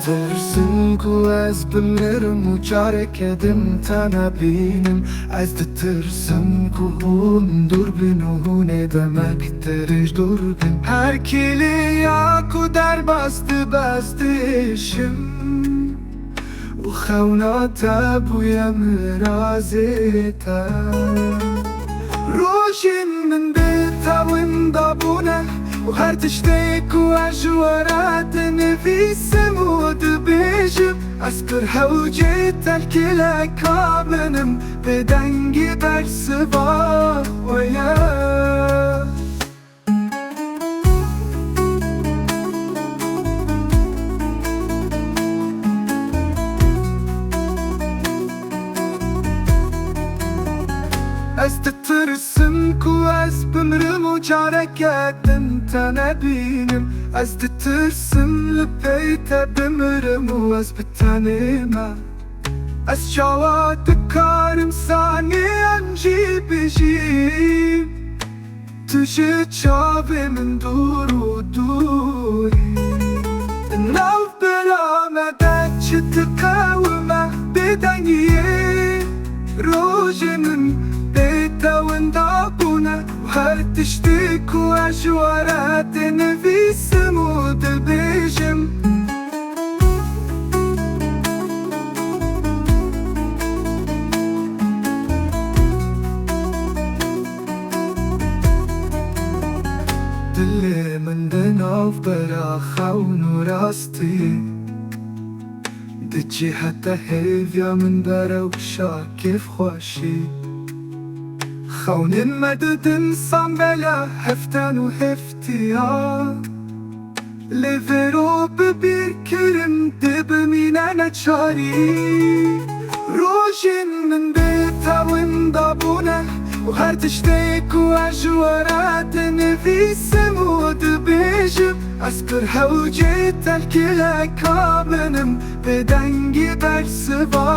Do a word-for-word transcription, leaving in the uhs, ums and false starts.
Tirsim ku ez bimirim û careke din te nebînim. Ez ditirsim ku hûn dûr bin û hûn ê demek dirêj dûr bin. Her kêliya ku derbas dibe ez diêşim û xewna te bûye mirazê te. Rojên min bê te winda bûne û her tiştê ku ez ji we re dinivîsim û dibêjim, ez pir hewcê telkîleka min im, bêdengî bersiva we ye. Ez ditirsim ku ez bimrim û careke din te nebînim. Ez ditirsim li pey te bimirim û ez bi tenê me. Ez çawa dikarim saniyan jî bijîm? Tu ji çavê min dûr û dûr î. Di nav bera me de çi diqewime bêdengiyê. Rojê min bê te winda bûne û her tiştê ku ez ji we re dinivîsim û dibêjim. Dilê min di navbera xewn û rastiyê dicihete hêviya min berewşa kêfxweşî. Xewnên me didin sambela heftan û heftiya. Lê vêro bi bîr kirin dê bimîne neçarî. Rojên min bê te winda bûne û her tiştê ku ez ji we re dinivîsim û dibêjim, ez pir hewcê telkîleka min im, bêdengî bersiva